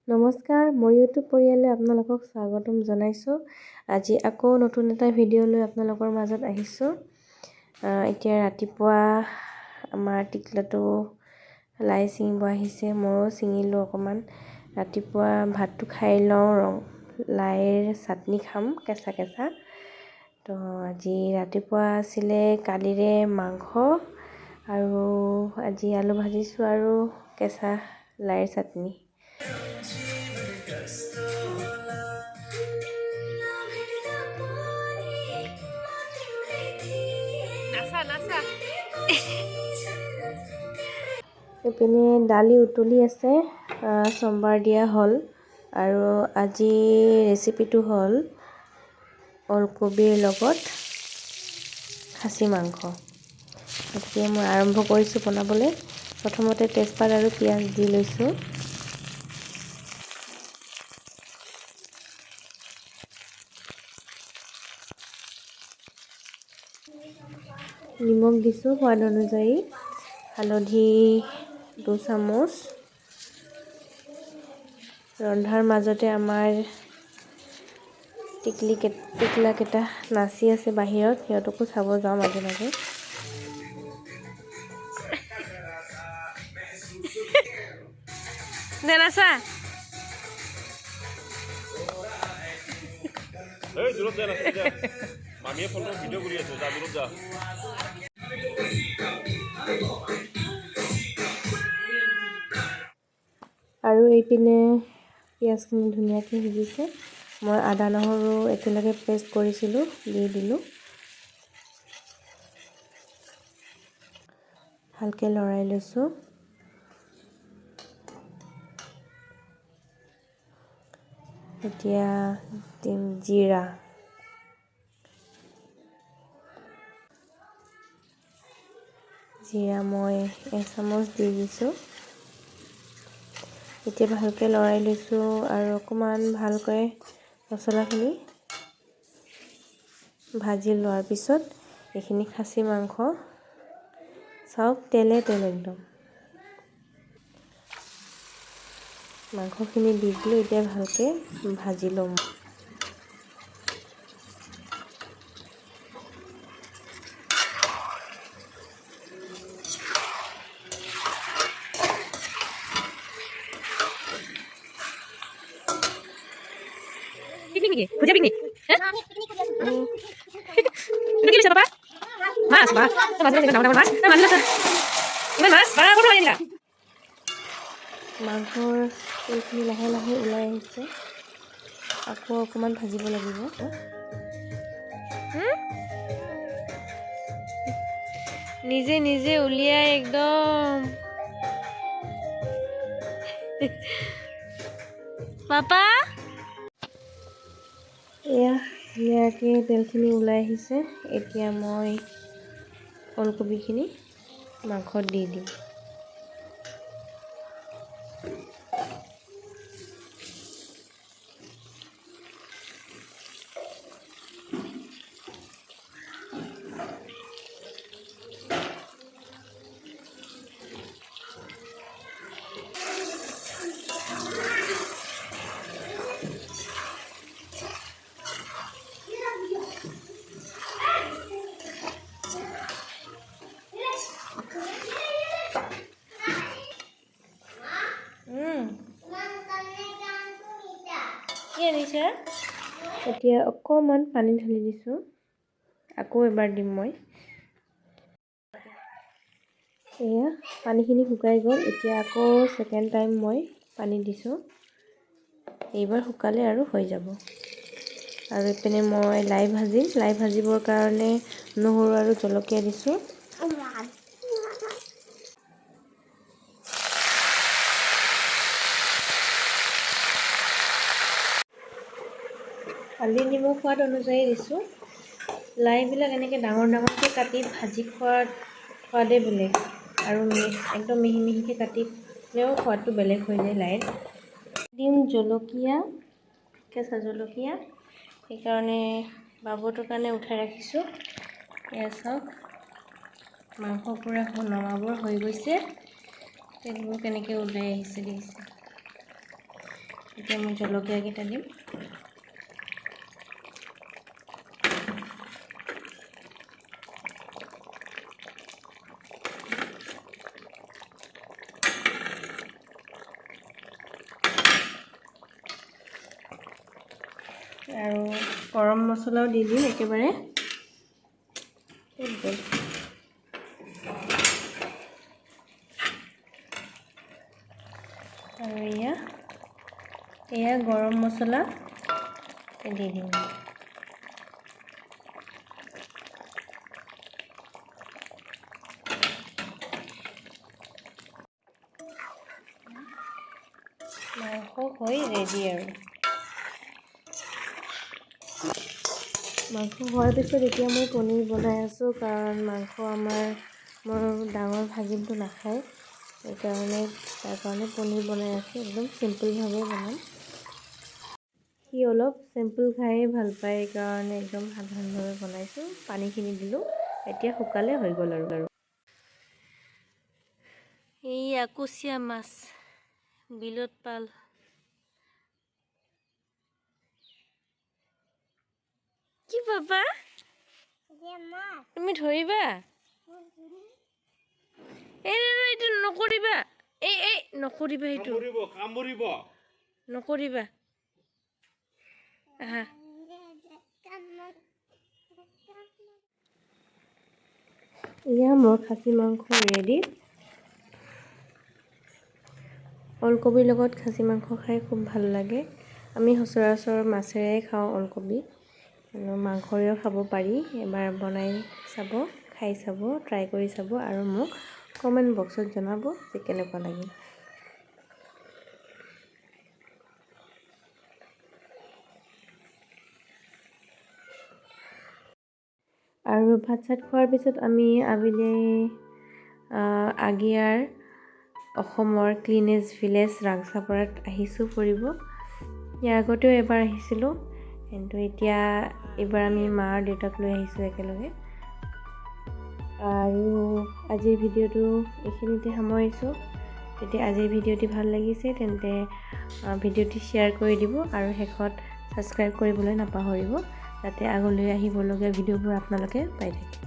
নমস্কাৰ, মোৰ ইউটিউব পৰিয়ালে আপোনালোকক স্বাগতম জনাইছোঁ। আজি আকৌ নতুন এটা ভিডিঅ' লৈ আপোনালোকৰ মাজত আহিছোঁ। এতিয়া ৰাতিপুৱা আমাৰ টিকলাটো লাই ছিঙিব আহিছে, ময়ো ছিঙিলোঁ অকণমান। ৰাতিপুৱা ভাতটো খাই লওঁ, ৰং লাইৰ চাটনি খাম কেঁচা কেঁচা। তো আজি ৰাতিপুৱা আছিলে কালিৰে মাংস আৰু আজি আলু ভাজিছোঁ আৰু কেঁচা লাইৰ চাটনি। এইপিনে দালি উতলি আছে, চম্বাৰ দিয়া হ'ল। আৰু আজি ৰেচিপিটো হ'ল ওলকবিৰ লগত খাচী মাংস। গতিকে মই আৰম্ভ কৰিছোঁ বনাবলৈ। প্ৰথমতে তেজপাত আৰু পিঁয়াজ দি লৈছোঁ। নিমখ দিছোঁ সোৱাদ অনুযায়ী, হালধি 2 চামুচ। ৰন্ধাৰ মাজতে আমাৰ টিকলাকেইটা নাচি আছে বাহিৰত, সিহঁতকো চাব যাওঁ মাজে মাজে। নাচা আৰু এইপিনে পিঁয়াজখিনি ধুনীয়াকৈ সিজিছে। মই আদা নহৰু একেলগে পেষ্ট কৰিছিলোঁ, দি দিলোঁ। ভালকৈ লৰাই লৈছোঁ। এতিয়া দিম জিৰা। জিৰা মই 1 চামুচ দি দিছোঁ। এতিয়া ভালকৈ লৰাই লৈছোঁ আৰু অকণমান ভালকৈ মছলাখিনি ভাজি লোৱাৰ পিছত এইখিনি খাচী মাংস, চাওক তেলে তেল একদম। মাংসখিনি দি দিলোঁ, এতিয়া ভালকৈ ভাজি ল'ম। মাংসৰ তেলখিনি লাহে লাহে ওলাই আহিছে, আকৌ অকণমান ভাজিব লাগিব। নিজে নিজে উলিয়াই একদম। পাপা, এয়া ধুনীয়াকৈ তেলখিনি ওলাই আহিছে। এতিয়া মই ওলকবিখিনি মাংসত দি দিম। এতিয়া অকণমান পানী ঢালি দিছোঁ, আকৌ এবাৰ দিম মই। এয়া পানীখিনি শুকাই গ'ল। এতিয়া আকৌ ছেকেণ্ড টাইম মই পানী দিছোঁ। এইবাৰ শুকালে আৰু হৈ যাব। আৰু এইপিনে মই লাই ভাজিম। লাই ভাজিবৰ কাৰণে নহৰু আৰু জলকীয়া দিছোঁ। হালধি নিমখ সোৱাদ অনুযায়ী দিছোঁ। লাইবিলাক এনেকৈ ডাঙৰ ডাঙৰকৈ কাটি ভাজি খোৱাৰ সোৱাদেই বেলেগ, আৰু একদম মিহি মিহিকৈ কাটিলেও সোৱাদটো বেলেগ হৈ যায় লাইৰ। দিম জলকীয়া, কেঁচা জলকীয়া, সেইকাৰণে বাবুটোৰ কাৰণে উঠাই ৰাখিছোঁ। এয়া চাওক, মাংস পূৰা নমাবৰ হৈ গৈছে। তেলবোৰ কেনেকৈ ওলাই আহিছে দেখিছে। এতিয়া মই জলকীয়াকেইটা দিম। আৰু গৰম মছলাও দি দিম একেবাৰে। আৰু এয়া গৰম মছলা দি দিম। মাংস হৈ ৰেডি। আৰু মাংস হোৱাৰ পিছত এতিয়া মই পনীৰ বনাই আছোঁ, কাৰণ মাংস মোৰ ডাঙৰ ভাগিনটো নাখায়, সেইকাৰণে তাৰ কাৰণে পনীৰ বনাই আছোঁ। একদম চিম্পলভাৱে বনাম। সি অলপ চিম্পল খায়ে ভাল পায়, সেইকাৰণে একদম সাধাৰণভাৱে বনাইছোঁ। পানীখিনি দিলোঁ, এতিয়া শুকালে হৈ গ'ল। আৰু এইয়া কুচিয়া মাছ বিলত পাল। কি পাবা তুমি ধৰিবা? এই এইটো নকৰিবা, এই এই নকৰিবা, সেইটো নকৰিবা। আহা, এয়া মোৰ খাচী মাংস ৰেডি। ওলকবিৰ লগত খাচী মাংস খাই খুব ভাল লাগে। আমি সচৰাচৰ মাছেৰে খাওঁ ওলকবি, মাংসৰেও খাব পাৰি। এবাৰ বনাই চাব, খাই চাব, ট্ৰাই কৰি চাব আৰু মোক কমেণ্ট বক্সত জনাব যে কেনেকুৱা লাগিল। আৰু ভাত চাত খোৱাৰ পিছত আমি আবেলি আগিয়াৰ অসমৰ ক্লিনেষ্ট ভিলেজ ৰাংচাপাৰাত আহিছোঁ ফুৰিব। ইয়াৰ আগতেও এবাৰ আহিছিলোঁ, কিন্তু এতিয়া এইবাৰ আমি মা আৰু দেউতাক লৈ আহিছোঁ একেলগে। আৰু আজিৰ ভিডিঅ'টো এইখিনিতে সামৰিছোঁ। যদি আজিৰ ভিডিঅ'টি ভাল লাগিছে তেন্তে ভিডিঅ'টি শ্বেয়াৰ কৰি দিব আৰু শেষত ছাবস্ক্ৰাইব কৰিবলৈ নাপাহৰিব, যাতে আগলৈ আহিবলগীয়া ভিডিঅ'বোৰ আপোনালোকে পাই থাকে।